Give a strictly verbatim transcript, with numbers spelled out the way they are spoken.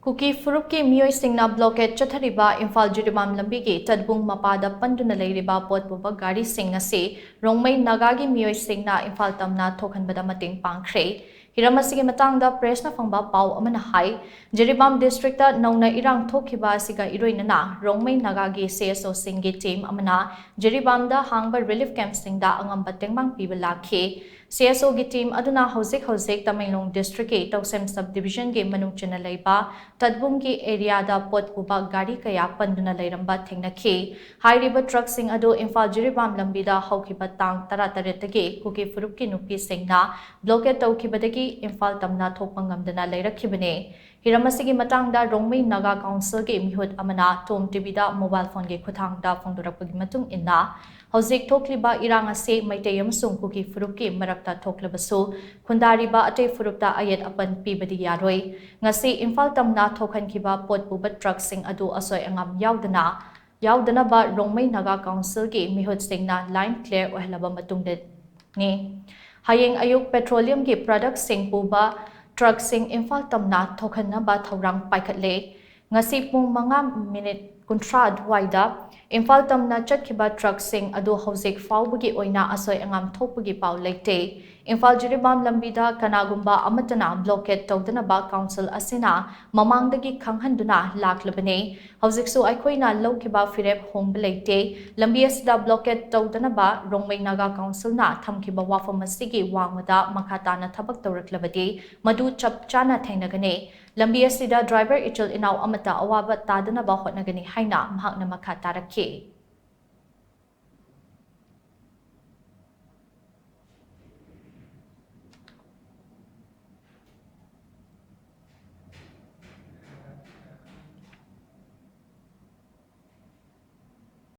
ꯀꯨꯀꯤ ꯐꯨꯔꯨꯞꯀꯤ ꯃꯤꯑꯣꯏꯁꯤꯡꯅ ꯕ꯭ꯂꯣꯀꯦꯠ ꯆꯠꯊꯔꯤꯕ ꯏꯝꯐꯥꯜ ꯖꯤꯔꯤꯕꯥꯝ ꯂꯝꯕꯤꯒꯤ ꯇꯠꯕꯨꯡ ꯃꯄꯥꯗ ꯄꯟꯗꯨꯅ ꯂꯩꯔꯤꯕ ꯄꯣꯠ ꯄꯨꯕ ꯒꯥꯔꯤꯁꯤꯡ ꯑꯁꯤ ꯔꯣꯡꯃꯩ ꯅꯥꯒꯥꯒꯤ ꯃꯤꯑꯣꯏꯁꯤꯡꯅ ꯏꯝꯐꯥꯜ ꯇꯝꯅ ꯊꯣꯛꯍꯟꯕꯗ ꯃꯇꯦꯡ ꯄꯥꯡꯈ꯭ꯔꯦ꯫ ꯍꯤꯔꯝ ꯑꯁꯤꯒꯤ ꯃꯇꯥꯡꯗ ꯄ꯭ꯔꯦꯁꯅ ꯐꯪꯕ ꯄꯥꯎ ꯑꯃꯅ ꯍꯥꯏ, ꯖꯤꯔꯤꯕꯥꯝ ꯗꯤꯁꯇ꯭ꯔꯤꯛꯇ ꯅꯧꯅ ꯏꯔꯥꯡ ꯊꯣꯛꯈꯤꯕ ꯑꯁꯤꯒ ꯏꯔꯣꯏꯅꯅ ꯔꯣꯡꯃꯩ ꯅꯥꯒꯥꯒꯤ ꯁꯤ ꯑꯦꯁ ꯑꯣꯁꯤꯡꯒꯤ ꯇꯤꯝ ꯑꯃꯅ ꯖꯤꯔꯤꯕꯥꯝꯗ ꯍꯥꯡꯕ ꯔꯤꯂꯤꯐ ꯀꯦꯝꯞꯁꯤꯡꯗ ꯑꯉꯝꯕ ꯇꯦꯡꯕꯥꯡ ꯄꯤꯕ ꯂꯥꯛꯈꯤ꯫ ꯁꯤ ꯑꯦꯁ ꯑꯣꯒꯤ ꯇꯤꯝ ꯑꯗꯨꯅ ꯍꯧꯖꯤꯛ ꯍꯧꯖꯤꯛ ꯇꯃꯦꯡꯂꯣꯡ ꯗꯤꯁꯇ꯭ꯔꯤꯛꯀꯤ ꯇꯧꯁꯦꯝ ꯁꯕ ꯗꯤꯕꯤꯖꯟꯒꯤ ꯃꯅꯨꯡ ꯆꯟꯅ ꯂꯩꯕ ꯇꯠꯕꯨꯡꯒꯤ ꯑꯦꯔꯤꯌꯥꯗ ꯄꯣꯠ ꯄꯨꯕ ꯒꯥꯔꯤ ꯀꯌꯥ ꯄꯟꯗꯨꯅ ꯂꯩꯔꯝꯕ ꯊꯦꯡꯅꯈꯤ꯫ ꯍꯥꯏꯔꯤꯕ ꯇ꯭ꯔꯛꯁꯤꯡ ꯑꯗꯨ ꯏꯝꯐꯥꯜ ꯖꯤꯔꯤꯕꯥꯝ ꯂꯝꯕꯤꯗ ꯍꯧꯈꯤꯕ ꯇꯥꯡ ꯇꯔꯥꯇꯔꯦꯠꯇꯒꯤ ꯀꯨꯀꯤ ꯐꯨꯔꯨꯞꯀꯤ ꯅꯨꯄꯤꯁꯤꯡꯅ ꯕ꯭ꯂꯣꯀꯦꯠ ꯇꯧꯈꯤꯕꯗꯒꯤ ꯏꯝꯐꯥꯜ ꯇꯝꯅ ꯊꯣꯛꯄ ꯉꯝꯗꯅ ꯂꯩꯔꯛꯈꯤꯕꯅꯤ꯫ ꯍꯤꯔꯝ ꯑꯁꯤꯒꯤ ꯃꯇꯥꯡꯗ ꯔꯣꯡꯃꯩ ꯅꯥꯒꯥ ꯀꯥꯎꯟꯁꯤꯜꯒꯤ ꯃꯤꯍꯨꯠ ꯑꯃꯅ ꯇꯣꯝ ꯇꯤꯚꯤꯗ ꯃꯣꯕꯥꯏꯜ ꯐꯣꯟꯒꯤ ꯈꯨꯠꯊꯥꯡꯗ ꯐꯣꯡꯗꯣꯔꯛꯄꯒꯤ ꯃꯇꯨꯡ ꯏꯟꯅ, ꯍꯧꯖꯤꯛ ꯊꯣꯛꯂꯤꯕ ꯏꯔꯥꯡ ꯑꯁꯤ ꯃꯩꯇꯩ ꯑꯃꯁꯨꯡ ꯀꯨꯀꯤ ꯐꯨꯔꯨꯞꯀꯤ ꯃꯔꯛꯇ ꯊꯣꯛꯂꯕꯁꯨ, ꯈꯨꯟꯗꯥꯔꯤꯕ ꯑꯇꯩ ꯐꯨꯔꯨꯞꯇ ꯑꯌꯦꯠ ꯑꯄꯟ ꯄꯤꯕꯗꯤ ꯌꯥꯔꯣꯏ꯫ ꯉꯁꯤ ꯏꯝꯐꯥꯜ ꯇꯝꯅ ꯊꯣꯛꯍꯟꯈꯤꯕ ꯄꯣꯠ ꯄꯨꯕ ꯇ꯭ꯔꯛꯁꯤꯡ ꯑꯗꯨ ꯑꯁꯣꯏ ꯑꯉꯥꯝ ꯌꯥꯎꯗꯅ, ꯌꯥꯎꯗꯅꯕ ꯔꯣꯡꯃꯩ ꯅꯥꯒꯥ ꯀꯥꯎꯟꯁꯤꯜꯒꯤ ꯃꯤꯍꯨꯠꯁꯤꯡꯅ ꯂꯥꯏꯟ ꯀ꯭ꯂꯤꯌꯥꯔ ꯑꯣꯏꯍꯜꯂꯕ ꯃꯇꯨꯡꯗꯅꯤ꯫ ꯍꯌꯦꯡ ꯑꯌꯨꯛ ꯄꯦꯇ꯭ꯔꯣꯂꯤꯌꯝꯒꯤ ꯄ꯭ꯔꯗꯛꯁꯤꯡ ꯄꯨꯕ ꯇ꯭ꯔꯛꯁꯤꯡ ꯏꯝꯐꯥꯜ ꯇꯝꯅ ꯊꯣꯛꯍꯟꯅꯕ ꯊꯧꯔꯥꯡ ꯄꯥꯏꯈꯠꯂꯦ꯫ ꯉꯁꯤ ꯄꯨꯡ ꯃꯉꯥ ꯃꯤꯅꯤꯠ ꯀꯨꯟꯊ꯭ꯔꯥ ꯑꯗꯨꯋꯥꯏꯗ ꯏꯝꯐꯥꯜ ꯇꯝꯅ ꯆꯠꯈꯤꯕ ꯇ꯭ꯔꯛꯁꯤꯡ ꯑꯗꯨ ꯍꯧꯖꯤꯛ ꯐꯥꯎꯕꯒꯤ ꯑꯣꯏꯅ ꯑꯁꯣꯏ ꯑꯉꯥꯝ ꯊꯣꯛꯄꯒꯤ ꯄꯥꯎ ꯂꯩꯇꯦ꯫ ꯏꯝꯐꯥꯜ ꯖꯤꯔꯤꯕꯥꯝ ꯂꯝꯕꯤꯗ ꯀꯅꯥꯒꯨꯝꯕ ꯑꯃꯠꯇꯅ ꯕ꯭ꯂꯣꯀꯦꯠ ꯇꯧꯗꯅꯕ ꯀꯥꯎꯟꯁꯤꯜ ꯑꯁꯤꯅ ꯃꯃꯥꯡꯗꯒꯤ ꯈꯪꯍꯟꯗꯨꯅ ꯂꯥꯛꯂꯕꯅꯤ꯫ ꯍꯧꯖꯤꯛꯁꯨ ꯑꯩꯈꯣꯏꯅ ꯂꯧꯈꯤꯕ ꯐꯤꯔꯦꯞ ꯍꯣꯡꯕ ꯂꯩꯇꯦ꯫ ꯂꯝꯕꯤ ꯑꯁꯤꯗ ꯕ꯭ꯂꯣꯀꯦꯠ ꯇꯧꯗꯅꯕ ꯔꯣꯡꯃꯩ ꯅꯥꯒꯥ ꯀꯥꯎꯟꯁꯤꯜꯅ ꯊꯝꯈꯤꯕ ꯋꯥꯐꯝ ꯑꯁꯤꯒꯤ ꯋꯥꯡꯃꯗ ꯃꯈꯥ ꯇꯥꯅ ꯊꯕꯛ ꯇꯧꯔꯛꯂꯕꯗꯤ ꯃꯗꯨ ꯆꯞ ꯆꯥꯅ ꯊꯦꯡꯅꯒꯅꯤ꯫ ꯂꯝꯕꯤ ꯑꯁꯤꯗ ꯗ꯭ꯔꯥꯏꯚꯔ ꯏꯆꯤꯜ ꯏꯅꯥꯎ ꯑꯃꯠꯇ ꯑꯋꯥꯕ ꯇꯥꯗꯅꯕ ꯍꯣꯠꯅꯒꯅꯤ ꯍꯥꯏꯅ ꯃꯍꯥꯛꯅ ꯃꯈꯥ ꯇꯥꯔꯛꯈꯤ꯫